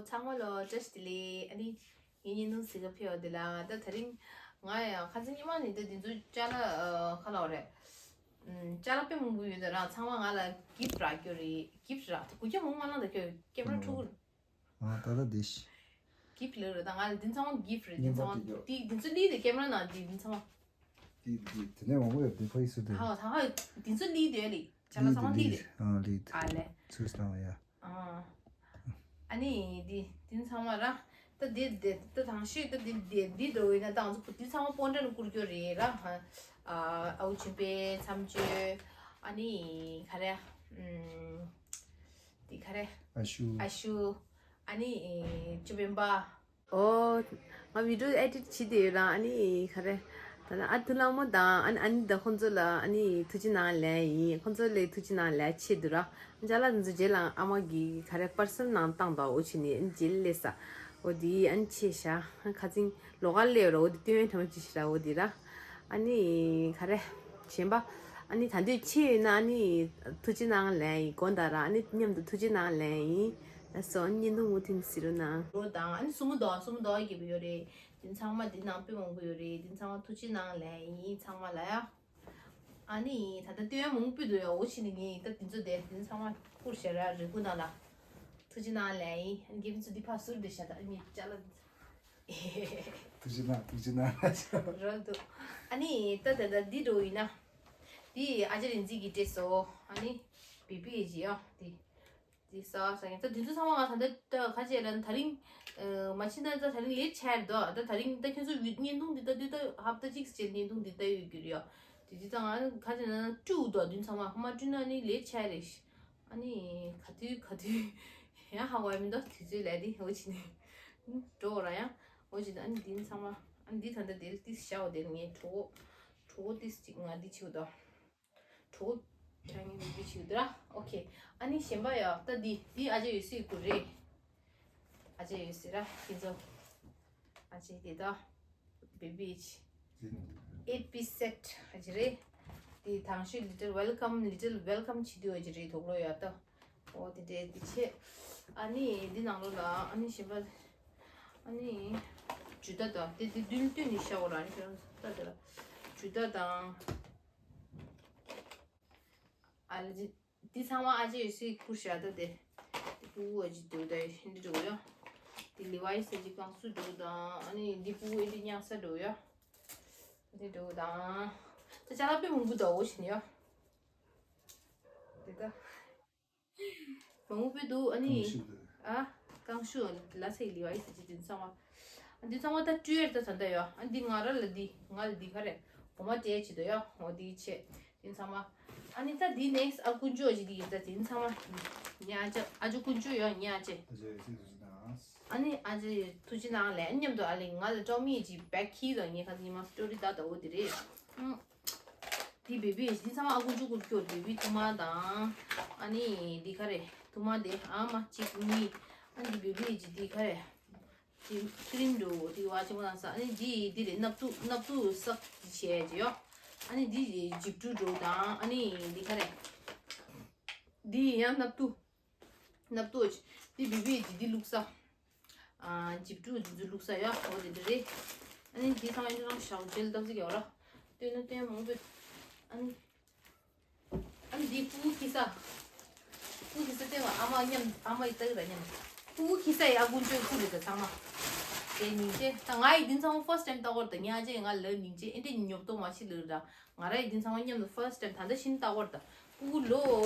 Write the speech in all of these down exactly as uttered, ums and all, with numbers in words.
ཚང་མ་ལ་བཀྲ་ཤིས་བདེ་ལེགས། ཨ་ནི་ངའི་བརྙན་ཐུང་གཟིགས་ག་ཕེབས་པ་འདི་ལ། ད་དེ་རིང་ང་ཡང་ཁ་སང་ཉི་མ་ནས་ད་འདི་ཚོ་ཅ་ལག་ཨ་ག་ལབ་རེད། ཨམ། ཅ་ལག་དཔེ་མང་པོ་ཡོད་འདུག་ར། ཚང་མ་ང་ལ་གིཕ་རག་རྒྱུ་རེད། གིཕ་རག་ད་གུ་གྱ་མང་མ་ལང་ད་ཁྱོད་ཀེམ་ར་ཕྲུ་གུ། ཨ། ད་ལྟ་འདི་ཤི། གིཕ་ལབ་རེད། ད་ང་ལ་འདི་ཚང་མ་གིཕ་རེད། འདི་ཚང་མ་འདི་འདི་ཚོ་ལི་དེ་ཀེམ་ར་ནང་འདི་འདི་ཚང་མ། འདི་འདི་དེ་ནས་མང་པོ་ཡོད། འདི་ཕ་ཡི་སུ་དེ། ཧ་ཧ་ཧ། འདི་ཚོ་ལི་དེ་ལི་ཅ་ལག་ཚང་མ་ལི་དེ། ཨ་ལི་དེ། ཨ་ལེ། ཚུར་བཏང་བ་ཡ། ཨ། ཨ་ནི་འདི་འདི་ཚང་མ་ར། ད་འདི་འདི་ད་དང་ཤོས་ད་འདི་འདི་འདི་འགྲོ་ཡིན་ན་ད་ང་ཚོ་འདི་ཚང་མ་སྤོན་ཊ་ནས་བསྐུར་རྒྱུ་རེད་ར། ཨ། ཨ་བོ་ཆེན་པོའི་མཚམས་གཅོད། ཨ་ནི་ག་རེ། ཨམ། འདི་ག་རེ། ཨ་ཤུ། ཨ་ཤུ། ཨ་ནི་ཅོ་སྤེན་པ། ཨོ། ང་བི་ཌི་ཡོ་ཨེ་ཌིཊ་བྱེད་དེ་ཡོད་ར། ཨ་ནི་ག་རེ། ད་ལ་ཨ་ཐུ་ལགས་མོ་དང་ཨ་ནི་ཨ་ནི་ད་ཁོང་ཚོ་ལ་ཨ་ནི་ཐུགས་རྗེ་གནང་ལན་ཡིན། ཁོང་ཚོ་ལ་ཐུགས་རྗེ་གནང་ལན་ཆེ་འདུག་ར། ཅ་ལག་འདི་ཚོ་རྗེས་ལ་ཨ་མ་གིས་ག་རེ་པར་སེལ་ནང་བཏང་དང་འོ་བྱས་ནས་ཨ་ནི་རྗེས་ལ་སླེབས་ས། འོ་འདི་ཨ་ནི་ཆེ་ཤ་ཁ་ཚིང་ལོགས་ཀ་སླེབས་ར། འོ་འདི་སྟོན་ཐམ་ཅི་ཤི་ར། འོ་འདི་ར། ཨ་ནི་ག་རེ། གཞན་པ། ཨ་ནི་ད་འདོད་ཆེ་ཡོད་ན་ཨ་ནི་ཐུགས་རྗེ་གནང་ལན་ཡིན། དགོངས་དག་ར། ཨ་ནི་མཉམ་དུ་ཐུགས་རྗེ་གནང་ལན་ཡིན། ལགས་སོ། ཨ་ནི་བརྙན་ཐུང་མུ་མཐུད་གཟིགས་རོགས་གནང་། རོ་དང་ཨ་ནི་སྲུ་མོ་མདོག་སྲུ་མོ་མདོག་རྒྱབ་ཡོད་རེད། འདི་ཚང་མ་འདི་ནང་དཔེ་མང་པོ་ཡོད་རེད། འདི་ཚང་མ་ཐུགས་རྗེ་གནང་ལན་ཡིན་ཚང་མ་ལ་ཡ། ཨ་ནི་ད་ལྟ་སྟོན་མང་པོ་འདུག་ཡ། འོ་ཕྱི་ནས་ངས་ད་འདི་ཚོ་དེ་འདི་ཚང་མ་བསྐུར་བཞག་ར། རེ་སྐུལ་གནང་ལ། ཐུགས་རྗེ་གནང་ལན་ཡིན། ཨ་ནི་རྒྱལ་པོ་ཚོ་འདི་ཕར་ཟུར་བསྡད་བཞག་ད་ཨ་ནི་ཅ་ལག་འདི་ཚོ། ཐུགས་རྗེ་གནང་། ཐུགས་རྗེ་གནང་། རོལ་འདུག་ཨ་ནི་ད་ད་ད་འདི་འགྲོ་ཡིན་ན། འདི་ཨ་ཅེ་རིན་འཛིན་གྱིས་སྤྲད་སོང་། ཨ་ནི་བི་བི་ཨེ་ཇི་ཡ་འདི། འདི་ས་ས་ཡིན། ད་འདི་ཚོ་ཚང་མ་ང་ད་ལྟ་ད་ག་བྱས་ལ་ད་རིང་། ཨ། མ་ཕྱིན་ན་ད་ད་རིང་ལེཊ་ཆགས་རེད་དོ། ད་ད་རིང་ད་ཁྱོད་ཚོ་བི་བརྙན་ཐུང་འདི་ད་འདི་ད་ཧབ་ཏ་གཅིག་བྱས་བརྙན་ཐུང་འདི་ད་ཡོད་རྒྱུ་རེད་ཡ། འདི་འདི་ད་ང་ག་བྱས་ན་བཀྲུས་འདུག་འདི་ཚང་མ་ཧ་མ་བཀྲུས་ན་ནི་ལེཊ་ཆགས་རེད། ཨ་ནི་ག་དུས་ག་དུས་ཡང་ཧ་གོ་ཡ་མི་འདུག་དུས་ཚོད་ལས་འདི་འོ་ཅི་ནི་འགྲོ་ར་ཡང་འོ་ཅི་ནི། ཨ་ནི་འདི་ཚང་མ་ཨ་ནི་འདི་ད་ལྟ་དེ་ལ་ཏིས་བཞག་འོ་དེ་ངས་གྲོགས་གྲོགས་ཏིས་ཅིག་ང་འདི་བྱེད་འདུག་གྲོགས་ཆ་ངན་འདི་བྱེད་འདུག་ར། ཨོ་ཁེ། ཨ་ནི་གཞན་པ་ཡ་ད་འདི་འདི་ཨ་ཅེ་ཡོད་སྲིད་ཀུ་རེད། ཨ་ཅེ་ཡོད་སྲིད་ར་དེ་ཚོ། ཨ་ཅེ་དེ་ད། བེ་བི་ཨེ་ཇི། eight piece set ཨ་ཅེ་རེད། དེ་དང་ཤོས་little welcome little welcome བྱེད་དུས་ཨ་ཅེ་རེད་དོག་ལོ་ཡ་ད། ཨོ་དེ་འདྲའི་དེ་ཆེ། ཨ་ནི་འདི་ནང་ལོགས་ལ་ཨ་ནི་གཞན་པ། ཨ་ནི་ཇུ་ཏ་དང་དེ་དེ་བདུན་བདུན་ནི་ཤ་འོ་ར། ཨ་ནི་ཁྱོད་རང་ད་དེ་ལ་ཇུ་ཏ་དང་། ཨ་ལ་ཇི། འདི་ཚང་མ་ཨ་ཅེ་ཡོད་སྲིད་ཀུ་ཤ་ད་དེ། འདི་ཕྲུ་གུ་ཨ་ཅེ་འདུག་ད་ཧིན་དི་འགྲོ་ཡ། འདི་ལི་ཝའི་སི་ཨ་ཅེ་ཀང་སུ་འགྲོ་དང་། ཨ་ནི་འདི་ཕྲུ་གུ་ཨེ་འདི་ཉག་ས་འགྲོ་ཡ། འདི་འགྲོ་དང་། ད་ཅ་ལག་དཔེ་མང་པོ་འདུག་འོ་བྱེད་ནི་ཡ། དེ་ད། མང་པོ་དཔེ་འདུག་ཨ་ནི། ཨ། ཀང་ཤུ་ལ་སེ་ལི་ཝའི་སི་ཨ་ཅེ་འདི་ཚང་མ། འདི་ཚང་མ་ད་སྤྲུལ་ཡས་ད་ད་ད་ཡོད། ཨ་འདི་ང་ར་ལ་འདི་ང་ལ་འདི་ག་རེ། འོ་མ་སྤྲད་བྱེད་དོ་ཡོད། འོ་འདི་ཆེ། འདི་ཚང་མ། ཨ་ནི་ད་འདི་ནེག་སི་ཨ་ཀུན་སྤྱོད་ཅིག་འདི་ཡིན་ད། འདི་ཚང་མ་ཉ་ཅ་ཨ་ཅོ་ཀུན་སྤྱོད་ཡོད་ཉ་ཅེ། ཨ་ཅེ་ཐུགས་རྗེ་གནང་། ཨ་ནི་ཨ་ཅེ་ཐུགས་རྗེ་གནང་ལེ། མཉམ་དུ་ཨ་ལེ་ང་ལ་ཀྲོ་མི་ཅིག་བེག་ཁྱེར་དང་ངས་ཁ་ཉི་མ་སི་ཊོ་རི་ད་ད་འོ་འདི་རེད། ཨང་། འདི་བེ་བི་ཨེ་ཇི་འདི་ཚང་མ་ཨ་ཀུན་སྤྱོད་ཀུན་སྤྱོད་བེ་བི་ཐུ་མ་དང་། ཨ་ནི་འདི་ག་རེ་ཐུ་མ་དེ་ཨ་མ་གཅིག་གཉིས། ཨ་འདི་བེ་བི་ཨེ་ཇི་འདི་ག་རེ། ཅི་ཀི་རིམ་འགྲོ་འདི་བ་ཅི་མོ་ལ་ས། ཨ་ནི་འདི་འདི་རེད། སྣབས་ཐུག་སྣབས་ཐུག་སག་ཅི་བྱས་ཅི་ཡོ། ཨ་ནི་འདི་ཇིབ་ཀྲུ་འགྲོ་དང་། ཨ་ནི་འདི་ག་རེ། འདི་ཡང་སྣབས་ཐུག་སྣབས་ཐུག་འདི་བེ་བི་ཨེ་ཇི་འདི་བླུགས་ས། ཨ་ཇིབ་ཀྲུ་འདི་ཚོ་བླུགས་ས་ཡོ། འོ་དེ་འདྲ་རེད། ཨ་ནི་འདི་ཚང་མ་འདི་རང་ཞའོ་ཇེལ་ཏབ་ཟིག་ཡོ་ར། སྟོན་ན་སྟོན་མང་པོ། ཨ་ནི། ཨ་ནི་འདི་ཕྲུ་གུ་ཁྱི་ས། ཕྲུ་གུ་ཁྱི་ས་སྟེང་ལ་ཨ་མ་མཉམ་ཨ་མ་ཡི་ལྟ་གི་ར་མཉམ། ཕྲུ་གུ་ཁྱི་ས་ཡི་ཨ་ཀུན་སྤྱོད་ཀུ་རེད་ད་ཚང་མ། དེ་སྙིང་རྗེ། ད་ང་ཡི་འདི་ཚང་མ་ཕར་སི་ཊའིམ་ལྟ་གོ་ར་ད། ཉ་ཅེ་ང་ལ་སྙིང་རྗེ། ཨེ་འདྲ་ཉོབ་ཏོ་མ་ཤི་ལ་ར། ང་ར་ཡི་འདི་ཚང་མ་མཉམ་དུ་ཕར་སི་ཊའིམ་ད་ལྟ་ཤིན་ལྟ་གོ་ར་ད། ཕྲུ་གུ་ལོ་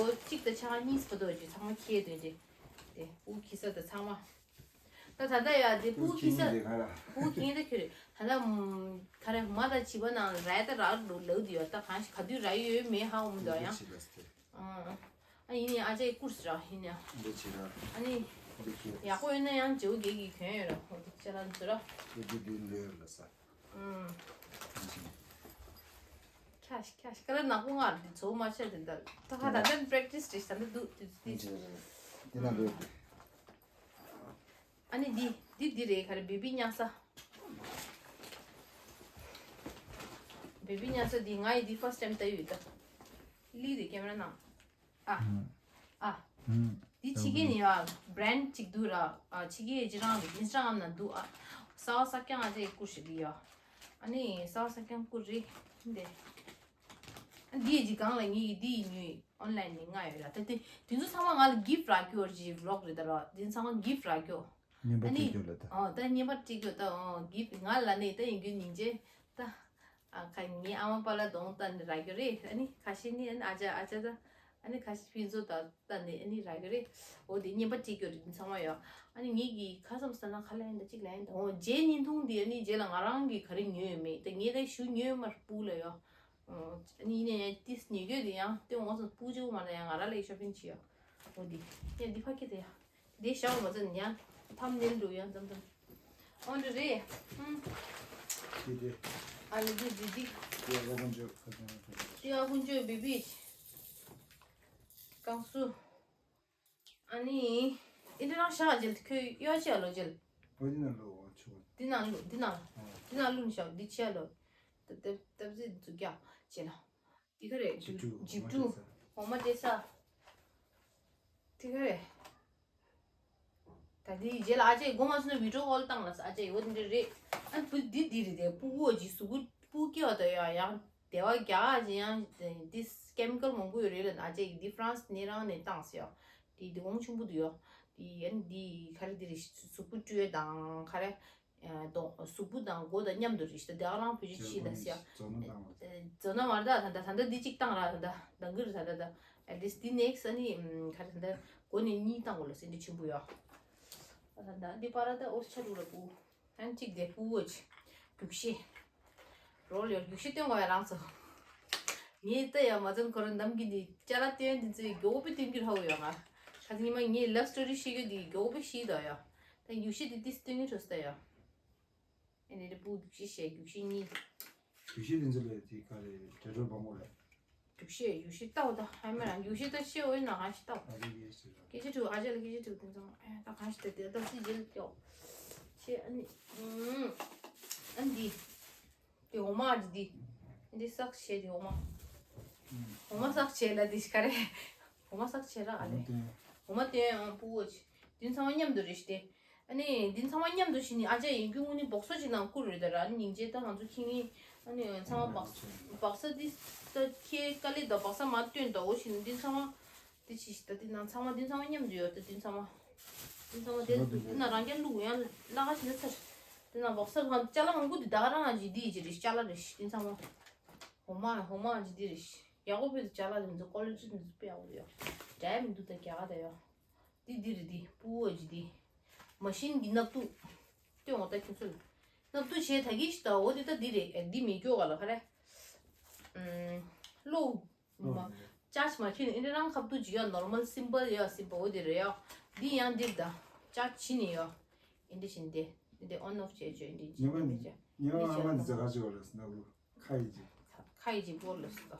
གཅིག་དང་ཕྱེད་ཀ་གཉིས་བར་དུ་ཅིག་ཚང་མ་ཁྱེར་དོན་ཅེ། དེ་ཕྲུ་གུ་ཁྱི་ས་ད་ཚང་མ། ད་ད་ལྟ་ཡ་དེ་ཕྲུ་གུ་ཁྱི་ས། ཕྲུ་གུ་ཁྱི་ངན་དེ་ཁྱོད་རེད། ད་ལྟ་ག་རེ་མ་ད་བྱིས་པ་ནང་ར་ད་རག་འགྲོ་ལབ་དུས་ཡ། ད་གང་ཞིག་ག་དུས་ར་ཡོད་མེད་ཧ་གོ་མི་འདུག་ཡང་། ཨ་ཡིན་ནའི་ཨ་ཅེ་བསྐུར་ཟེར་ར་ཡིན་ནའི། ཨ་ནི་ཡག་པོ་ཡོད་ན་ཡང་བྱེའུ་རྒྱལ་གྱི་གྱོན་ཡོད་ར། འོ་དེ་ཅ་ལག་འཛུལ་ར། ཁྱ་ཤ་ཁྱ་ཤ་ཀ་ལ་ནག་པོ་ངར་དེ་ཚོ་མ་ཆད་དེ་འདྲ། ད་ཧ་ད་ད་པྲེག་ཊིས་རེད་ད་འདུག་དེ་དེ། དེ་ན་འདུག་ཨ་ནི་འདི་འདི་འདི་རེད། ག་རེ་བེ་བི་ཉ་ས། བེ་བི་ཉ་ས་འདི་ང་ཡི་འདི་ཕར་སི་ཊའིམ་ལྟ་ཡོད་ད། ལི་རེད་ཀེམ་ར་ནང་། ཨ། ཨ། འདི་ཕྱི་རྒྱལ་ནས་ཡོད་ཨ། བྷི་རེན་ཌི་ཅིག་འདུག་ར། ཨ་ཕྱི་རྒྱལ་ཅིག་རང་རེད། ཨིན་སི་ཊ་གྷ་རམ་ནང་འདུག་ཨ། གསར་པ་གསར་རྐྱང་ཨ་ཅེ་བསྐུར་ཞིག་འདི་ཡོད། ཨ་ནི་གསར་པ་གསར་རྐྱང་བསྐུར་རེད་འདི། འདི་ཡི་གཅིག་སྒང་ལ་ངེད་ཀྱིས་འདི་ཡི་ཉོས་ཨོན་ལན་ནས་མངགས་ཡོད་ར། ད་དེ་དེ་ཚོ་ཚང་མ་ང་ལ་གིཕ་རག་རྒྱུ་ཅིག་ལོག་རེད་ད་ར། དེ་ཚང་མ་གིཕ་རག་རྒྱུ། ཉན་པ་ཨ་ནི་སྤྲད་རྒྱུ་ལ་ད། ཨོ་ད་ཉན་པ་སྤྲད་རྒྱུ་ད། ཨོ་གིཕ་ང་ལ་ནི་ད་ཡིན་རྒྱུ་ཉིན་བྱེད་ད། ཨ་ཁ་ངའི་ཨ་མ་པཱ་ལགས་གདོང་བལྟས་ནས་རག་རྒྱུ་རེད། ཨ་ནི་ཁ་ཤས་ནི་ཨ་ནི་ཨ་ཅག་ཨ་ཅག་ད། ཨ་ནི་ཁ་ཤས་ཕུན་ཚོགས་དང་བལྟས་ནས་ཨ་ནི་རག་རྒྱུ་རེད། འོ་དེ་ཉན་པ་སྤྲད་རྒྱུ་རེད་ཚང་མ་ཡོད། ཨ་ནི་ངེད་ཀྱིས་ཁ་བསམ་བསམ་ན་ཁ་ལ་ཡིན་ད་གཅིག་ལ་ཡིན་ད། འོ་རྗེས་བརྙན་ཐུང་འདི་ཨ་ནི་རྗེས་ལ་ང་རང་གིས་ག་རེ་ཉོས་ཡོད་མེད་ད་ངས་ད་ཞུ་ཉོས་མར་སྤུ་ལ་ཡོད། ཨ་ནི་ཡིན་ནའི་ཡང་ཏིས་ཉེ་གོས་དེ་ཡང་ལྟོས་འོང་ཙང་སྤུ་གཅིག་པོ་མ་རེད། ཡང་ང་རང་ལ་ཡི་ཤོ་པིང་བྱེད་ཡོད། འོ་འདི་ཡང་འདི་ཕ་གི་དེ་ཡང་འདི་ཞའོ་མ་ཙམ་ཡང་ཐམ་ནེལ་འགྲོ་ཡང་ཙམ་ཙམ། འོ་འདི་རེད། ཧུམ། འདི་དེ། ཨ་ནི་འདི་འདི་འདི། འདི་ཨ་ཀུན་སྤྱོད་ཁ་ཚང་ཁ་ཚང་། འདི་ཨ་ཀུན་སྤྱོད་བེ་བི། ཀང་སུ། ཨ་ནི། ཨིན་དྲ་རང་ཤག་ཅིག་ཁོས་གཡོ་ཅིག་ལོ་ཅིག་འོ་འདི་ནང་ལོ་འོ་ཆུ་བ། འདི་ནང་ལོ་འདི་ནང་། ཨ། འདི་ནང་ལོ་ནི་ཤག་འདི་ཆེ་ལོ། ཏབ་ཏབ་ཏབ་ཟིག་འཛུགས་རྒྱག་བྱེད་ལ། འདི་ག་རེད། ཇིབ་ཀྲུ། ཇིབ་ཀྲུ། འོ་མ་སྤྲད་ས། འདི་ག་རེད། ད་འདི་རྗེས་ལ་ཨ་ཅེ་སྒོ་མ་ཚུད་ན་བི་ཌི་ཡོ་ཀོལ་བཏང་ལ་ས་ཨ་ཅེ་འོ་འདི་རེད། ཨ་བུ་འདི་འདི་རེད་དེ་སྤུ་གུ་འོ་ཅིག་གཟུགས་པོ་སྤུ་སྐྱེ་བ་དང་ཡང་ཡང་དེ་བ་རྒྱག་ཅིག་ཡང་འདི་ཀེ་མི་ཀལ་མང་པོ་ཡོད་རེད་ལ་ཨ་ཅེ་འདི་ཧྥ་རན་སི་ནས་རང་ནས་བཏང་ཟེར་ཡ། འདི་འདི་གོང་ཆུང་པོ་འདུག་ཡོ། འདི་ཡན་འདི་ག་རེ་འདི་རེད་གཟུགས་པོ་བཀྲུས་དང་ག་རེ། གཟུགས་པོ་དང་མགོ་དང་མཉམ་དུ་རེད་ཤི་ད་དེ་ཨ་རང་བེད་སྤྱོད་བྱེད་ད་ཟེར་ཡ། ཛོ་ན་བཏང་བ། ཛོ་ན་མ་རེད་ད་ད་ད་ད་འདི་གཅིག་བཏང་ར་ད་ད་ད་འགི་རེད་ད་ད་ད། at least འདི་ནེག་སི་ཨ་ནི་ག་རེ་ད་ད་མགོ་ནས་གཉིས་བཏང་དགོས་ལ་སེ་འདི་ཆེན་པོ་ཡོ། ད་ད་འདི་པ་ར་ད་ཨོ་ཆ་རུ་ལ་པུ། ཨན་གཅིག་དེ་པུ་བོ་ཆེ། རྒྱུགས་ཤེས། རོལ་ཡོད་རྒྱུགས་ཤེས་སྟོན་དགོས་ཡ་རང་ཚོ། ངས་ལྟ་ཡ་མ་ཚང་ཁོ་རང་འདམ་གྱི་འདི་ཅ་ལག་སྟོན་འདི་ཚོའི་མགྱོགས་པོ་སྟོན་རྒྱུ་ཧ་གོ་ཡོད་ང་། ཁ་ཚིག་ཉི་མ་ངས་ལབ་སི་ཊོ་རི་ཤེས་རྒྱུ་འདི་མགྱོགས་པོ་ཤེས་དོ་ཡ། ད་རྒྱུགས་ཤེས་འདི་ཏིས་སྟོན་གྱི་འགྲོ་ས་ཡ། ཨེ་ནས་རེ་པུ་རྒྱུགས་ཤེས་བཤད་རྒྱུགས་ཤེས་གཉིས། རྒྱུགས་ཤེས་འདི་ཚོ་ལས་དེ་ག་རེ་དྲ་གྲོགས་བང་པོ་རེད། རྒྱུགས་ཤེས་རྒྱུགས་ཤེས་ལྟ་བ་ད་ཧ་མ་རང་རྒྱུགས་ཤེས་ད་ཤེས་འོས་ན་གང་ཞིག་ལྟ་བ། ཨ་ཅེ་གིས་ཤེས་ར། སྐད་ཆ་དྲིས་ཨ་ཅེ་ལ་སྐད་ཆ་དྲིས་དེ་ཚང་ཨེ་ད་གང་ཞིག་ད་དེ་ད་སི་རྗེས་ལ་སྐྱོ། ཤེས་ཨ་ནི། ཨ་འདི། དེ་འོ་མ་ཨ་ཅེ་འདི། འདི་སག་བྱས་དེ་འོ་མ། འོ་མ་སག་བྱས་ལ་འདི་ག་རེ། འོ་མ་སག་བྱས་ར་ཨ་ལེ། འོ་མ་དེ་ཨང་སྤུ་བོ་ཆེ། དེ་ཚང་མ་མཉམ་དུ་རེད་ཤི་དེ། ཨ་ནི་འདི་ཚང་མ་མཉམ་དུ་ཕྱིན་ནི་ཨ་ཅག་ཡིན་རྒྱུ་དངོས་གནས་སྦོག་ས་ཅིག་ནང་བསྐུར་རེད་ད་ར། ཨ་ནི་སྙིང་རྗེ་ད་ང་ཚོ་ཁྱི་ངན། ཨ་ནི་ཚང་མ་སྦག་སྦག་ས་འདི་ད་ཁྱེད་དཀའ་ལས་ད་སྦག་ས་མ་སྟོན་ད་འོ་ཞིག་ནི་འདི་ཚང་མ། འདི་ཕྱི་ཞིག་ད་འདི་ནང་ཚང་མ་འདི་ཚང་མ་མཉམ་དུ་ཡོད་ད་འདི་ཚང་མ། འདི་ཚང་མ་དེ་འདི་ན་རང་རྐྱ་བླུག་ཡང་སླ་ཁ་ཞིག་ན་ཚར། འདི་ན་སྦག་ས་ཅ་ལག་མང་པོ་འདི་ད་ག་རང་ང་ཅི་འདི་ཡི་ཅི་རེད་ཅ་ལག་རེད་འདི་ཚང་མ། འོ་མ་འོ་མ་ཅི་འདི་རེད། ཡག་པོ་བོད་དུ་ཅ་ལག་འདི་ཚོ་ཀོ་ལི་ཊི་འདི་ཚོ་དཔེ་ཡག་པོ་ཡོད། འདྲ་མི་འདུག་ད་རྒྱ་གར་ད་ཡོད། འདི་འདི་རེད་འདི་སྤུ་བོ་ཅི་འདི། མ་ཤིན་གྱི་སྣབས་དུག་སྟོན་འོ་ད་ཁྱོད་ཚོ་ལ། སྣབས་དུག་བྱས་ད་གིས་ཤི་ད་འོ་འདི་ད་འདི་རེད་ཨེ་འདི་མི་སྐྱོ་ག་ལ་ག་རེ། ཨུམ། གློ། མ། ཅར་ཇི་མ་ཁྱོད་ནི་ཨིན་དྲ་རང་ཁབ་ཏུ་ཅི་ཡོད་ནོར་མལ་སིམ་པལ་ཡོད་སིམ་པལ་འོ་འདི་རེད་ཡོད། འདི་ཡང་འདིར་ད། ཅར་ཇི་ནི་ཡོད། ཨིན་དྲ་བཞིན་ཏེ། འདི་ཨོན་ཨོཕ་བྱས་བྱས་འདི་ཉི་མ་ཅི་ནི་ཅི། ཉི་མ་ཨ་མ་འདི་ཟ་ག་ཅི་བ་ལ་སི་ན་བུ། ཁ་ཡི་ཅི། ཁ་ཡི་ཅི་བོར་ལ་སི་ད།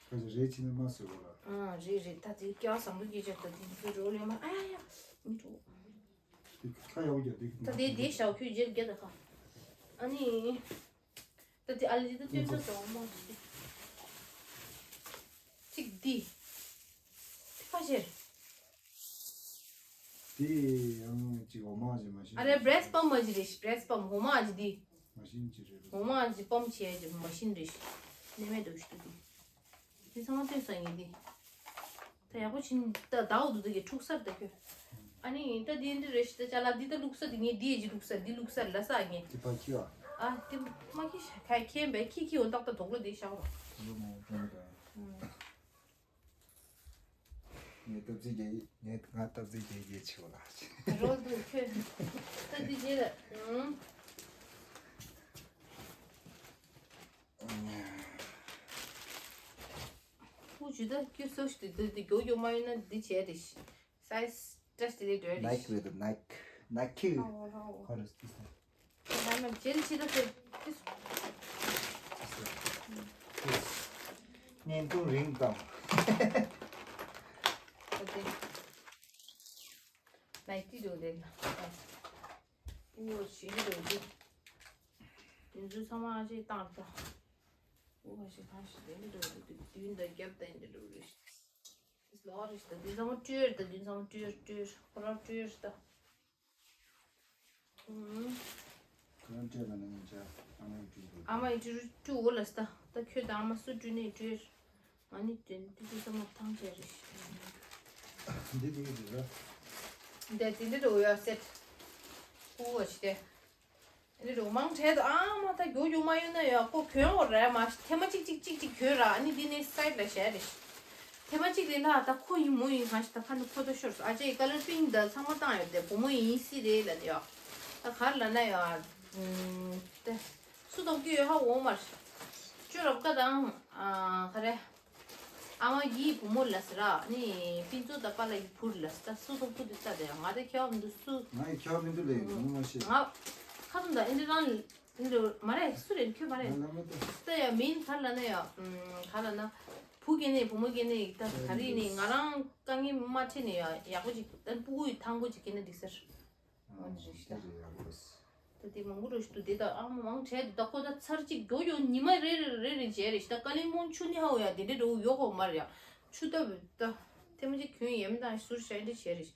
ཁ་ཅི་རེ་ཆི་ནི་མ་སོ་བོ་ལ། ཨ་རེ་རེ་ད་དེ་སྐྱ་བཟང་པོ་སྐྱེ་ཆག་ད་དེ་ཚོ་རོ་ལེ་མ་ཨ་ཡ་ཡ། མི་འགྲོ། དེ་ཁ་ཡག་པོ་རྒྱབ་དེ་ད་དེ་དེ་ཞའོ་ཁྱོད་རྗེར་རྒྱ་ད་ཁ། ཨ་ནི། ད་དེ་ཨ་ལི་དེ་ད་སྟོན་ཚོ་ཟོ་མ་ཅི། ཅིག་འདི། ཁ་ཤེར། དེ་ཡང་ཅིག་འོ་མ་ཅིག་མ་ཤེས། ཨ་རེ་བྷི་རེ་སི་པམ་མ་ཅི་རེད་བྷི་རེ་སི་པམ་འོ་མ་ཅི་འདི། མ་ཤེས་ཅི་རེད། འོ་མ་ཅི་པམ་བྱས་ཅི་མ་ཤེས་རེད། ནེ་མེད་དུ་ཤི་དུ་འདི། དེ་ཚང་མ་སྟོན་ས་ཡིན་འདི། ད་ཡག་པོ་ཕྱིན་ད་ཟླ་འོ་དུ་དུ་གི་འཁྲུག་སར་ད་ཁྱོད། ཨ་ནི་ད་འདི་འདི་རེད་ཤི་ད་ཅ་ལག་འདི་ད་བླུགས་ས་འདི་ངས་འདི་ཡི་ཅི་བླུགས་ས་འདི་བླུགས་ས་ལ་ས་ངས། དེ་ཕ་ཁྱི་བ། ཨ་དེ་མ་ཁྱི་ཤ་ཁ་ཁྱེན་པས་ཁྱི་ཁྱི་འོ་ཏག་ཏག་དོག་ལོ་དེ་ཤག་རོ། ལོ་མང་པོ་ད། ངས་སྟབས་རྩེ་རྒྱག་ངས་ང་སྟབས་རྩེ་རྒྱག་རྒྱག་ཆེ་བ་ལ། རོལ་དུ་ཁྱོད་ད་འདི་རྗེས་ལ་ཨང་། ཁུ་ཇུ་ད་ཁྱོད་སོ་ཞིག་ཏུ་འདི་འདི་མགྱོགས་མགྱོགས་མ་ཡོང་ན་འདི་བྱས་རེད། སའི་ཛི་བཀྲ་ཤིས་བདེ་ལེགས་འགྲོ་རེད། ནའིཀ་རེད་དོ་ནའིཀ་ནའིཀ་ཁི། ཧ་ཧོ་ཧ་ཧོ། ཧོ་རེད། ཧ་མ་ཇེན་ཆི་ད་ཟེར་ཏིས། བརྙན་ཐུང་རིང་དང་། ཨོ་ཏེ། ནའིཀ་ཏི་འགྲོ་རེད་ན། ཨ་ནི་འོ་ཞིག་འགྲོ་རེད། དེ་ཚོ་ཚང་མ་ཨ་ཅེ་བཏང་ད། འོ་ཞིག་གང་ཞིག་དེ་འགྲོ་རེད། དུས་དུས་འདི་རྒྱབ་ད་འདི་འགྲོ་རེད། ལོག་རེད་ད། དེ་ཚང་མ་སྤྲུལ་ད། དེ་ཚང་མ་སྤྲུལ་སྤྲུལ་ཁོ་རང་སྤྲུལ་ད། ཨུམ། ཁོ་རང་སྤྲད་ལ་ན་ངས་ཅག་ཨ་མ་ཡི་སྤྲུལ་དགོས། ཨ་མ་ཡི་སྤྲུལ་སྤྲུལ་འོ་ལ་ད། ད་ཁྱོད་དང་ཨ་མ་སུ་སྤྲུལ་ནས་སྤྲུལ། ང་ནི་དེ་དེ་དེ་ཚང་མ་ཐང་ཆད་རེད། འདི་དེ་གི་རེད་ར། འདི་དེ་འདི་འགྲོ་ཡ་སེད། ཁུ་བ་ཆི་དེ། ཨ་ནི་རུ་མང་བྲལ་དུ་ཨ་མ་ད་མགྱོགས་མགྱོགས་མ་ཡོང་ན་ཡོད་ཁོ་གྱོན་འོ་ར་མ་ཐེ་མ་གཅིག་གཅིག་གཅིག་གཅིག་གྱོན་ར། ཨ་ནི་འདི་ནས་སའིད་ལ་བཞག་རེད། ཐེ་མ་གཅིག་ལས་ལྷག་ད་ཁོ་ཡིན་མོ་ཡིན་གང་ཞིག་ད་ཁ་ནི་ཕོ་ཏོ་ཤོར་སོང་། ཨ་ཅེ་ཡི་ཀ་ལར་པིང་ད་ཚང་མ་བཏང་ཡོད་དེ་བུ་མོ་ཡིན་སྲིད་རེད་ལ་ནི་ཡོད། ད་ག་རེ་ལ་ན་ཡོད་ཨ། དེ་སུ་ཐོབ་ཀྱི་ཡོད་ཧ་འོ་མར་ཅོ་རབ་ཀ་དང་ཨ་ག་རེ། ཨ་མ་ཡི་བུ་མོ་ལ་ཟེར་ར། ནི་ཕིན་ཙོ་ད་པ་ལ་ཡི་བུར་ལ་ཟེར། ད་སུ་ཐོབ་ཀུ་དུ་ལྟ་དེ་ང་དེ་ཁྱེད་མི་འདུག་སུ། ང་ཡི་ཁྱེད་མི་འདུག་ལས་ཡོད་མ་ཤེས། ང་ཁ་ཏོན་ད་ཨིན་དྲི་རང་ཨིན་དྲི་མ་རེད། སུ་རེད་ཁྱོད་མ་རེད། ང་ལ་མ་ལྟ། ད་ཡ་མིན་ག་ལ་ན་ཡ་ག་ལ་ན། བུ་སྐྱེ་ནས་བུ་མོ་སྐྱེ་ནས་ད་ག་རེ་ནས་ང་རང་དཀའ་ངལ་མ་འཕྲད་ནས་ཡ་ཡག་པོ་ཅིག་ད་སྤུ་གུ་ཡི་ཐང་པོ་ཅིག་སྐྱེ་ན་འགྲིག་ཟེར། འོ་འདི་རེད་ཤག་ད་དེ་མང་པོ་རོ་ཞིག་འདུག་དེ་ད་ཨ་མ་མང་བྲལ་འདུག་ད་ཁོ་ད་ཚར་གཅིག་མགྱོགས་མགྱོགས་ཉི་མ་རེ་རེ་རེ་རེ་བྱས་རེད་ཤག་ད་ཀ་ལིང་པོང་ཆུ་ནི་ཧའོ་ཡ་དེ་འདྲ་འགྲོ་ཡོད་གོ་མ་རེད་ཡ། ཆུ་ད་ད་ཐེ་མ་ཅིག་གྱོན་ཡས་མི་དང་ཟུར་ཤ་འདྲ་བྱས་རེད།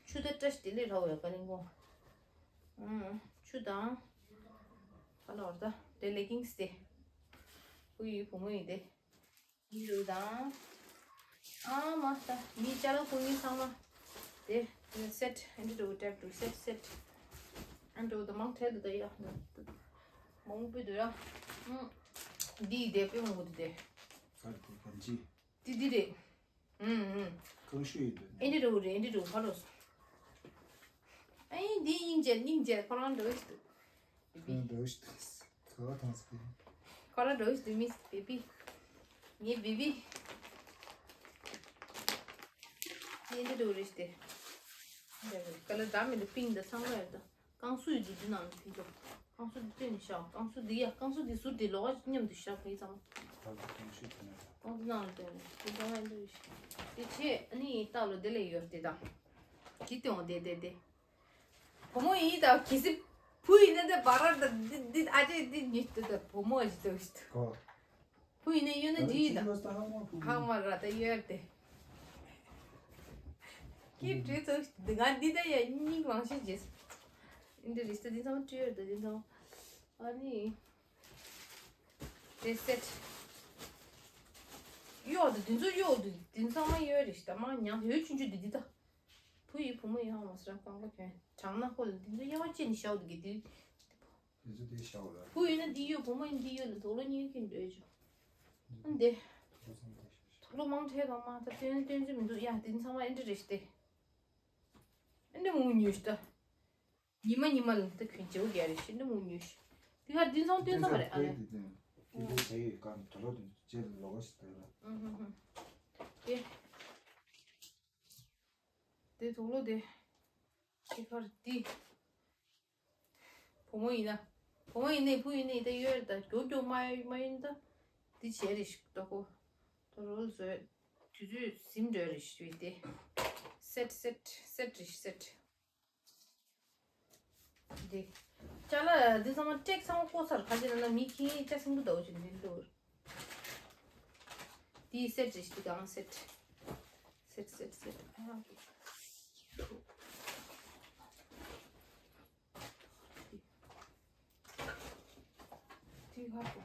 ཆུ་ད་བཀྲ་ཤིས་བདེ་ལེགས་ར་འོ་ཡ་ཀ་ལིང་པོང་། ཨུམ་ཆུ་དང་། ཧ་ལ་བར་ད་དེ་ལེ་གིང་སི་དེ། བུ་ཡི་བུ་མོ་ཡི་དེ། འདི་རུ་དང་། ཨ་མ་ད་མི་ཅ་ལག་ཕུང་ངི་ཚང་མ། དེ་དེ་སེད་ཨེ་འདྲི་འགྲོ་ཊེབ་འགྲོ་སེད་སེད། ཨེ་འགྲོ་ད་མང་ཐལ་འདུག་ད་ཡ། མང་པོ་འདུག་ཡ། ཨུམ། འདི་དེ་དཔེ་མང་པོ་འདུག་དེ། གར་དེ་གང་ཅི། འདི་འདི་རེད། ཨུམ་ཨུམ། གང་ཤོས་ཡིན་འདུག་ཨེ་འདྲི་འགྲོ་རེད་ཨེ་འདྲི་འགྲོ་ཧ་ལོ་སོ། ཨེ་འདི་སྙིང་རྗེ་སྙིང་རྗེ་ཁོ་རང་འགྲོ་ཞིག་འདུག་ཁོ་རང་འགྲོ་ཞིག་འདུག་ཁ་བ་ཐང་སི་པི། ཁོ་རང་འགྲོ་ཞིག་འདུག་མིས་བེ་བི། ངའི་བེ་བི། ངའི་འདི་འགྲོ་རེ་ཞིག་སྟེ། འདི་རེ་ཀ་ལ་འདྲ་མི་འདུག་པིང་འདི་ཚང་མ་ཡོད་ད། ཀང་སུ་ཡི་འདི་འདི་ནང་ལ་ཕིང་ཐོག་ཀང་སུ་འདི་སྟོན་ནས་ཤག་ཀང་སུ་འདི་ཡ་ཀང་སུ་འདི་ཟུར་འདི་ལོག་མཉམ་དུ་ཤག་ཕིང་ཚང་མ། ད་ཀང་སུ་འདི་ནང་ལ་སྟོན་ནས་འདི་ཚང་མ་འདི་རེ་ཞིག་འདི་ཆེ་ཨ་ནི་ཡི་ལྟག་ལོ་འདི་ལས་ཡོད་དེ་ད། འདི་སྟོན་འོང་དེ་དེ་དེ། བུ་མོ་ཡིན་ད་གལ་སྲིད་བུ་ཡིན་ན་ད་བ་ར་ད་འདི་འདི་ཨ་ཅེ་འདི་ཉིད་དུ་ད་བུ་མོ་ཞིག་ཏུ་ཞིག་ཏུ། གོ། བུ་ཡིན་ན་གཡོན་ན་འདི་ཡིན་ད། ཧ་མ་ར་ད་གཡོན་དེ། ཀི་བྲིས་ཚོ་ང་འདི་ད་ཡ་སྙིང་མང་ཤེས་རྗེས། འདི་རིས་ད་འདི་ཚང་བྲིས་ཡོད་ད་འདི་ཚང་། ཨ་ནི། དེ་སེད། གཡོག་ད་འདི་ཚོ་གཡོག་ད་འདི་ཚང་མ་གཡོན་རེད་ད་མ་ཉང་ཡོད་ཆུང་ཆུང་འདི་འདི་ད། བུ་ཡི་བུ་མོ་ཡི་ཧ་མ་སི་ར་རྐང་པ་གྱོན་དྲང་ན་ཧོལ་འདི་ཚོ་ཡང་ཅི་ནི་ཤའོ་འདི་གི་འདི། དེ་ཚོ་དེ་ཤའོ་ལ། བུ་ཡིན་ན་འདི་ཡོད་བུ་མོ་ཡིན་འདི་ཡོད་ལ་དོག་ལོ་གཉིས་ཀྱི་འདོད་ཆོ། ཨ་འདི། དོག་ལོ་མང་ཐལ་བ་མ་ད་སྟོན་སྟོན་ཚོད་མི་འདུག་ཡ་དེ་ཚང་མ་ཨེ་འདྲ་རེད་ཤི་སྟེ། ཨེ་འདྲ་མུ་ཉུས་ཤི་ད། ཉི་མ་ཉི་མ་ལ་ད་གྱོན་བྱེའུ་རྒྱ་རེད་ཤི་འདྲ་མུ་ཉུས་ཤི། དེ་ག་དེ་ཚང་སྟོན་ཚང་མ་རེད་ཨ་ལེ། དེ་ཚོ་བྱེའུ་ཡོད་ཀ་དོག་ལོ་དེ་ཚོ་ལོག་ཤི་ད་ཡོད་ལ། ཨུ་ཧུ་ཧུ། དེ། དེ་དུག་ལོག་དེ། ཁྱི་ཁར་དེ། བུ་མོ་ཡིན་ན། བུ་མོ་ཡིན་ནའི་བུ་ཡིན་ནའི་ད་གཡོལ་ད་མགྱོགས་མགྱོགས་མ་གཡོལ་མ་ཡིན་ད། དེ་བྱས་རེ་ཞིག་ལྟོ་གོ། ད་རོལ་བཟོས། དུས་ཚོད་ཟིན་འགྲོ་རེ་ཞིག་དེ། སེད་སེད་སེད་རེ་སེད། དེ། ཅ་ལག་འདི་ཚང་མ་ཀྲེག་ཚང་མ་བཀོག་ཚར་ཁ་ཅིག་ན་ན་མི་ཁྱི་ཅ་སིང་པོ་ཟླ་བོ་ཅིག་འདི་འདུག་དེའི་སེད་རེ་ཞིག་གང་སེད། སེད་སེད་སེད། ཨ་ཡ། དེ་ཁ་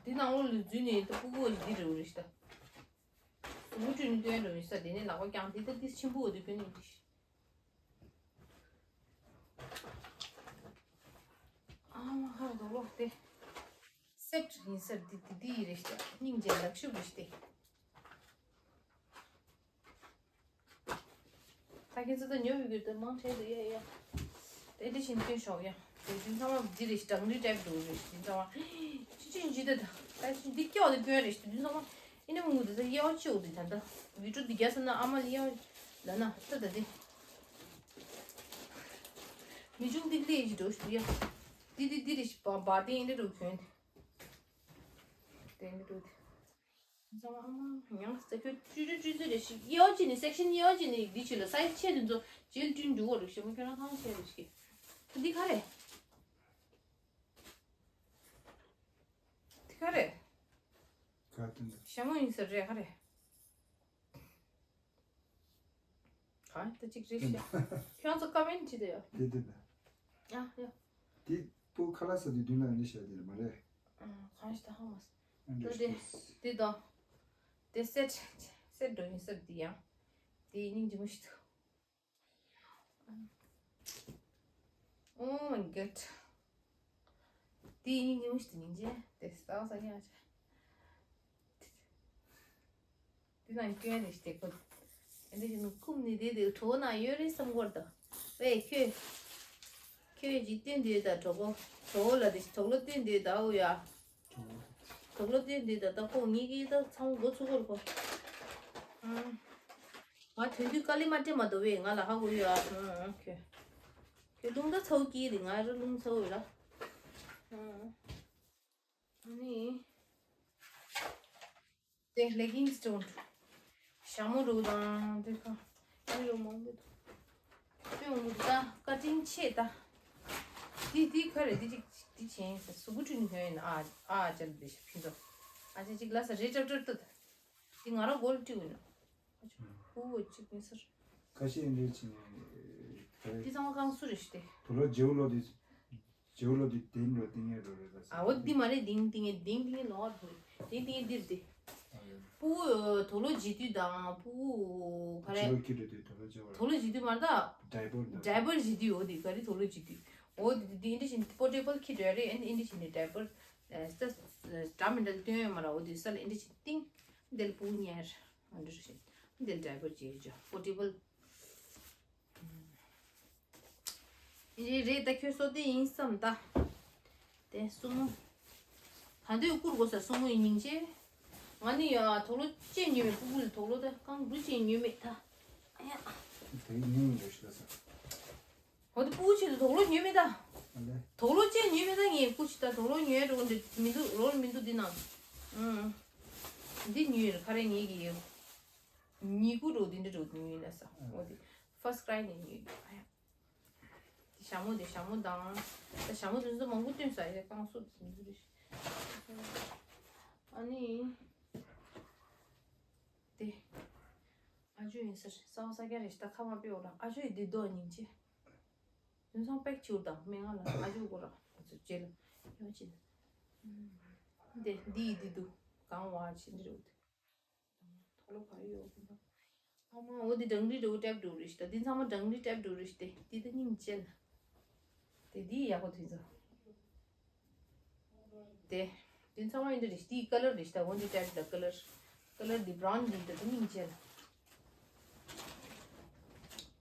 དེ་ནང་ལོགས་ལ་འཛུལ་ནས་ད་ཕྲུ་གུ་འདི་རེ་རེ་ཞིག་ད། གཟུགས་པོ་བཀྲུས་ནས་སྟོན་འགྲོ་མི་ས་དེ་ནས་ལག་པ་བརྐྱངས་དེ་ད་དེ་ཆེན་པོ་འོ་དེ་ཕན་ནས་འདི་ཞིག་ཨ་མ་ཧར་དོ་ལོག་སྟེ། སེད་ཡིན་སེད་འདི་འདི་འདི་ཡི་རེད་ཤི་སྙིང་རྗེ་ལག་ཤུབས་རེད་ཤི་སྟེ། ད་ཁྱེད་ཚོ་ད་ཉོ་བའི་རྒྱུ་དེ་མང་ཆེ་འདུག་ཡ་ཡ། དེ་འདྲ་བཞིན་སྐྱོན་ཤོག་ཡ། དེ་འདི་ཚང་མ་འདི་རེད་ཤི་གྲང་རི་ཊེབ་འདུག་རེད་ཤི་འདི་ཚང་མ། ཅི་ཅི་འཇི་ད་ད་ད་འདི་སྐྱོ་འདི་སྐྱོན་རེད་ཤི་འདི་ཚང་མ། ཨེ་ནི་མུ་འདི་ཚ་ཡ་ཅི་འོ་འདི་ད་ད། བི་ཀྲུ་འདི་རྒྱ་ས་ན་ཨ་མ་ལི་ཡ། ལ་ན་ད་ད་འདི། མི་ཆུང་འདི་ལས་ཀྱི་འགྲོ་ཞུ་ཡ། འདི་འདི་འདི་རེད་ཤི་བ་བ་དེ་ཨེ་འདྲ་འགྲོ་གྱོན། དེ་ཨེ་འདྲ་འགྲོ་དེ། ཚང་མ་ཨ་མ་ཡང་ས་ཁྱོད་བཀྲུས་བཀྲུས་བཀྲུས་ཚོད་རེ་ཞིག་གཡོ་ཅི་ནི་སེག་ཤན་གཡོ་ཅི་ནི་འདི་ཆུ་ལ་སའི་ཆེ་དེ་ཚོ་ཇེལ་བཀྲུས་འགྲོ་བ་རུ་ཞེ་མོ་ཁྱོད་རང་ཐང་ཆེ་རེ་ཞིག་འདི་ག་རེ། འདི་ག་རེ། ག་དེ་འདི། ཞྭ་མོ་ཡིན་ཟེར་རེད་ག་རེ། གང་ད་ཅིག་རེད་ཤག་ཁྱོད་ཚོ་ཀ་མེན་བྱེད་དེ་ཡོད། དེ་དེ་ད། ཨ་ཡ། དེ་པོ་ཁ་ལག་ཟ་དུས་མདུན་ལ་འདི་བྱ་དེ་རེད་མ་རེད། ཨ་གང་ཞིག་ད་ཧ་མ་སོང་། ཨ་འདྲ་ད་དེ་ཞིག་དེ་དང་། དེ་སེ་ཊི་སེ་ཊི་འགྲོ་ཡིན་ཟེར་དེ་ཡང་། དེ་སྙིང་རྗེ་མོ་ཞིག་འདུག Oh my god. དེ་སྙིང་རྗེ་མོ་ཞིག་འདུག་སྙིང་རྗེ། དེ་ས་ས་ཉག་ཆ། དེ་ནང་སྐྱོན་རེ་ཞིག་དེ་ཁོ། ཨ་འདི་ཞིག་ནུ་ཁུམ་ནི་དེ་དེ་གྲོགས་ན་ཡོད་རེད་བསམ་གོ་ད། ཝེ་ཁྱོད། ཁྱོད་ཅིག་བསྟན་དུས་ད་གྲོགས་པོ། གྲོགས་པོ་ལ་དེ་གྲོགས་ལོ་བསྟན་དུས་ད་འོ་ཡ། གྲོགས་ལོ་བསྟན་དུས་ད་ད་ཁོ་ངེད་ཀྱིས་ད་ཚང་མ་འགོ་ཚུགས་གོ་ར་ཁོ། ཨང་། ང་དོན་དུས་དཀའ་ལས་མ་སྤྲད་མ་གཏོགས་ཝེ་ང་ལ་ཧ་གོ་ཡོད་ཨ། ཨང་ཨང་ཁྱོད། ཁྱོད་རླུང་རྟ་ཚ་བོ་སྐྱིད་རེད། ང་ར་རླུང་ཚ་བོ་ཡོད་ར། ཨང་། ཨ་ནི། དེ་ལེ་གིང་སི་ཏོན། ཞྭ་མོ་རུ་དང་དེ་ཁ། ཨ་ཡོ་མང་པོ་འདུག་དེ་འོང་གི་འདུག་ད་ཀ་ཊིང་ཆེ་ད། དེ་དེ་ག་རེ་དེ་ཅིག་དེ་ཆེན་ཟེར་གཟུགས་པོ་བཀྲུས་ནས་གྱོན་ཡིན་ན་ཨ་ཨ་ཅལ་དེ་ཕི་ཚོ། ཨ་ཅེ་ཅིག་ལ་ས་རེ་ཅབ་ཅབ་ཏུ། དེ་ང་རང་གོལ་བཀྲུས་ཡིན་ན། ཨ་ཅེ་ཧུ་བོ་ཅིག་མི་སར། ཁ་ཤས་འདྲ་ཅིག་ནས། དེ་ཚང་མ་ཀང་སུ་རེ་ཞིག་དེ། དུ་ལོ་ཇེའུ་ལོ་དེ། ཇོ་ལོ་དེ་དེང་རོ་དེང་ངེ་རོ་རེ་ལ་ས། ཨ་འོ་འདི་མ་རེད། དེང་དེང་ངེ་དེང་དེང་ངེ་ལོ་བ་དེ་དེང་དེང་ངེ་འདིར་དེ། ཨ་ཡོད། སྤུ་གུ་དོ་ལོ་བྱེད་དུས་དང་སྤུ་གུ་ག་རེ། ཇོ་ལོ་ཁྱི་རེད་དེ་དོ་ལོ་ཇོ་བ། དོ་ལོ་བྱེད་དུས་མ་རེད་ད། ཌའི་པར་ད། ཌའི་པར་བྱེད་དུས་འོ་དེ་ག་རེ་དོ་ལོ་བྱེད་དུས། འོ་དེ་དེ་འདི་འདྲ་བྱེད་པོར་ཊེ་བལ་ཁྱི་འདྲ་རེད། ཨ་ནི་འདི་འདྲ་བྱེད་ནས་ཌའི་པར་ས་འདྲ་མི་འདྲ་སྟོན་ཡོད་མ་ར། འོ་དེ་ས་ལ་འདི་འདྲ་བྱེད་སྟེང་འདི་ལ་སྤུ་གུ་ཉར་འདི་འདྲ་བྱེད་འདི་ལ་ཌའི་པར་བྱེད་ཅོ་པོར་ཊེ་བལ། རེད་རེད། ད་ཁྱོད་སོ་དེ་ཡིན་བསམ་ད། དེ་སྲུ་མོ། ད་འདོད་བཀུར་དགོས་ས་སྲུ་མོ་ཡིན་སྙིང་རྗེ། ང་ནི་ཡ་དོག་ལོ་ཅན་ཉོས་མེད། སྤུ་གུ་ལ་དོག་ལོ་ད་རྐང་འབྲུ་ཅན་ཉོས་མེད་ད། ཨ་ཡ། དེ་ཉིན་ཡོད་ཤི་ལ་ས། འོ་དེ་སྤུ་གུ་ཆེད་དུ་དོག་ལོ་ཉོས་མེད་ད། ཨ་ལེ། དོག་ལོ་ཅན་ཉོས་མེད་ད། ངས་སྤུ་གུ་ཆེད་ད་དོག་ལོ་ཉོས་འགྲོ་གི་འདི་མི་འདུག་ལོར་མི་འདུག་འདི་ན། ཨང་། འདི་ཉོས་རེད་ཁ་རེ་ངེད་ཀྱི་ཡོད། ཉི་གུ་འགྲོ་འདི་འདྲ་འགྲོ་ཉོས་ཡིན་ན་ས། འོ་དེ་ཧྥར་སི་ཀྲའི་ནས་ཉོས་ཡོད། ཨ་ཡ། དེ་ཞྭ་མོ་དེ་ཞྭ་མོ་དང་། ད་ཞྭ་མོ་དེ་ཚོ་མང་པོ་བཏོན་ས་ཡོད། རྐང་སོ་དེ་ཚོ་རེད། ཨ་ནི། དེ། ཨ་ཇོ་ཡིན་ཟེར་ས་བ་ས་རྒྱ་རེ་ཞིག་ད་ཁ་མ་དཔེ་འོ་ར། ཨ་ཇོ་ཡི་དེ་རྡོ་སྙིང་རྗེ། དེང་སང་པེག་བྱུར་དང་སྨན་ཁང་ལ་ཨ་ཇོ་གོ་ར་ང་ཚོ་རྗེས་ལ་ཡོང་ཅི་ན། དེ་འདི་ཡི་དེ་འདུག་གང་བ་ཅི་འདྲ་འདུག་དོ་ལོ་ག་ཡོད་གི་འདུག་ཨ་མ་འོ་དེ་ཌང་རི་འགྲོ་ཊེབ་འགྲོ་རེ་ཞིག་ད། དེ་ཚང་མ་ཌང་རི་ཊེབ་འགྲོ་རེ་ཞིག་དེ་དེ་ད་སྙིང་རྗེ་ལ། དེ་འདི་ཡག་པོ་དུས་ཚོད། དེ། དེ་ཚང་མ་ཡིན་འདི་རེད། དེའི་ཀ་ལར་རེད་ད། འོན་ཏེ་ཊེབ་ད་ཀ་ལར། ཀ་ལར་འདི་བྷ་རའུན་འདི་ད་དེ་སྙིང་རྗེ་ལ།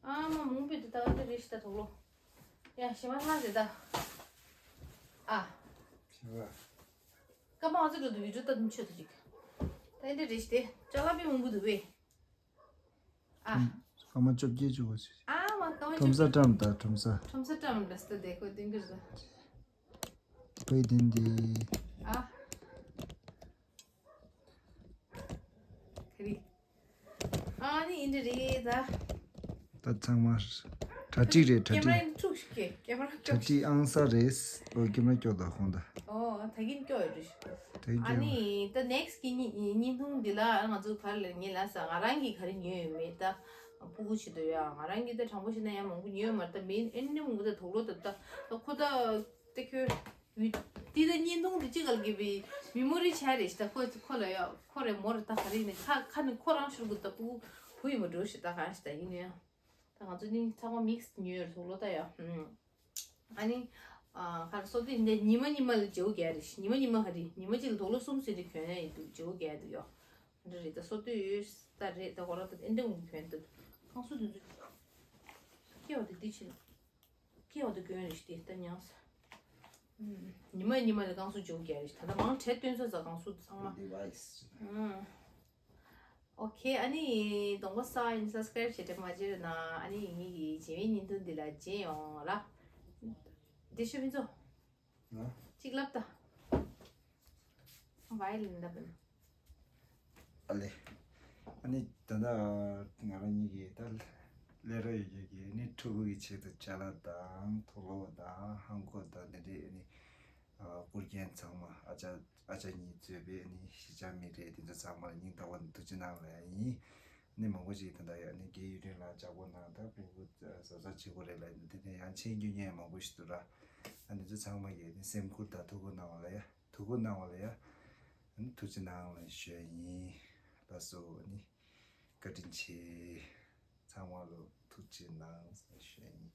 ཨ་མ་མང་པོ་འདི་ད་འདི་རེད་ད་དོག་ལོ། ཡ་ཞི་མ་ལྷག་རེད་ད། ཨ། ཞི་བ། ཀ་མ་ང་ཚོ་འགྲོ་དུས་བི་ཌིའོ་ད་དུང་ཆོད་དུ་ཅིག་ད་འདི་རེད་དེ་ཅ་ལག་དཔེ་མང་པོ་འདུག་བས། ཨ། སྐར་མ་བཅོ་བརྒྱད་བཅུ་བ་ཞིག་ཨ་མ་སྐར་མ་ཁྲོམ་ས་བཅོ་བརྒྱད། བཀྲམ་ད་ཁྲོམ་ས། ཁྲོམ་ས་བཀྲམ་ལ་སྟ་དེ་ཁོ་ཏིང་གི་ར། པའི་དིན་དི། ཨ། ཁ་རི། ཨ་ནི་ཨིན་དྲ་རེད་ད། ད་ཚང་མ་གྲ་སྒྲིག་རེད། གྲ་ཀེམ་ར་སྒྲིག་ཨིན་ཐུག་ཤིག་གེ་ཀེམ་ར་གྲ་སྒྲིག་ཨང་ས་རེད། ཨོ་ཀེམ་ར་སྐྱོ་ད་ཁོང་ད། ཨོ་ད་གིན་སྐྱོ་ཡོད་རེད། ད་གིན་སྐྱོ། ཨ་ནི་ད་ནེག་སི་གི་བརྙན་ཐུང་འདི་ལ་ང་ཚོ་ག་རེ་ལ་ངེད་ལ་ས་ང་རང་གིས་ག་རེ་ཉོས་ཡོད་མེད་ད། སྤུ་གུ་ཆེད་དུ་ཡ་ང་རང་གིས་ད་དྲང་པོ་བཤད་ན་ཡ་མང་པོ་ཉོས་ཡོད་མ་རེད་ད། མིན་ཨེ་ནི་མང་པོ་ད་དོག་ལོ་ད་ད་ཁོ་ད་ཏེ་ཁྱོད། དེ་ད་བརྙན་ཐུང་དེ་གཅིག་ག་ལ་གི་བི་མི་མོ་རི་ཆ་རེད་ཤི་ད། ཁོ་ཁོ་ལ་ཡ་ཁོ་རེ་མོ་རེ་ད་ག་རེ་ནི་ཁ་ཁ་ནི་ཁོ་རང་ཤོར་གི་ད། སྤུ་གུ་བུ་ཡིན་པ་འགྲོ་ཤི་ད་ག་ཤི་ད་ཡིན་ཡ། ད་ང་ཚོ་ནི་ཚང་མ་མིག་སི་ཉོས་རེད་དོག་ལོ་ད་ཡ། ཨ་ནི། ཨ་ཁར་སོ་དེ་འདི་ཉི་མ་ཉི་མ་ལ་བརྗེ་བོ་རྒྱག་རེད་ཤི། ཉི་མ་ཉི་མ་ག་རེ་ཉི་མ་གཅིག་ལ་དོག་ལོ་གསུམ་ཟེར་དེ་གྱོན་ཡ་ཡིན་འདུག་བརྗེ་བོ་རྒྱག་འདུག་ཡ། འདྲ་རེད་ད། སོ་དུས་ཡོད་ད་རེད་ད། གོ་ར་ད་ཨེ་འདྲ་འུ་གྱོན་འདུག་ཁང་སུ་དུ་འདུག་སྐྱེ་བ་དེ་དེ་ཕྱིན། སྐྱེ་བ་དེ་གྱོན་རེ་ཞིག་དེ་ལྟ་མྱངས། ཉི་མ་ཉི་མ་ལ་ཁང་སུ་འཇོག་རྒྱག་རེ་ཞིག་ད་ལྟ་མང་གྲས་སྟོན་ས་ས་ཁང་སུ་ཚང་མ། ཨོ་ཁེ། ཨ་ནི་གདོང་པ་ས་ཡིན་སབ་སི་ཀ་རེབ་བྱེད་དྲན་མ་བརྗེད་རོགས་གནང་། ཨ་ནི་ངེད་ཀྱི་རྗེས་མའི་བརྙན་ཐུང་འདི་ལ་མཇལ་ཡོང་ལ། དེ་ཤོད་མི་ཚོ། ང་གཅིག་ལབ་ད། བའི་ལིན་ལབ་ན། ཨ་ལེ། ཨ་ནི་ད་ལྟ་ང་རང་གཉིས་ཀྱིས་ད་ལས་རོགས་ཡོད་རྒྱུ་གི་ནི་ཕྲུ་གུ་གི་ཆེད་དུ་ཅ་ལག་དང་དུག་ལོག་དང་ཧང་གོ་དང་དེ་འདྲའི་ནི་བསྐུར་མཁན་ཚང་མ་ཨ་ཅག་ཨ་ཅག་གཉིས་གཙོས་པའི་ནི་གཞིས་ཆགས་མི་རེ་དེ་ཚོ་ཚང་མ་ལ་སྙིང་ཐག་པ་ནས་ཐུགས་རྗེ་གནང་ལ་ཡིན། ནི་མང་པོ་ཅིག་ད་ལྟ་ཡ་ནི་རྒན་ཡུན་རིང་ལགས་ལྗགས་པོ་གནང་དང་སྤྲིན་ཕུང་གཟབ་གཟབ་བྱེད་དགོས་རེད་ལབ་ནི་དེ་ནས་ཡང་མཆན་རྒྱུ་ཉན་མང་པོ་ཞིག་འདུག་ར། ཨ་ནི་ཚོ་ཚང་མ་ཡ་ནི་སེམས་ཁུར་དང་ཐུགས་ཁུར་གནང་བ་ལ་ཡ་ཐུགས་ཁུར་གནང་བ་ལ་ཡ་ཨ་ནི་ཐུགས་རྗེ་གནང་ལ་ཞུ་ཡ་ཡིན། ལགས་སོ། ཨ་ནི་བཀའ་དྲིན་ཆེ། ཚང་མ་ལ་ཐུགས་རྗེ་གནང་ཞུ་ཡ་ཡིན།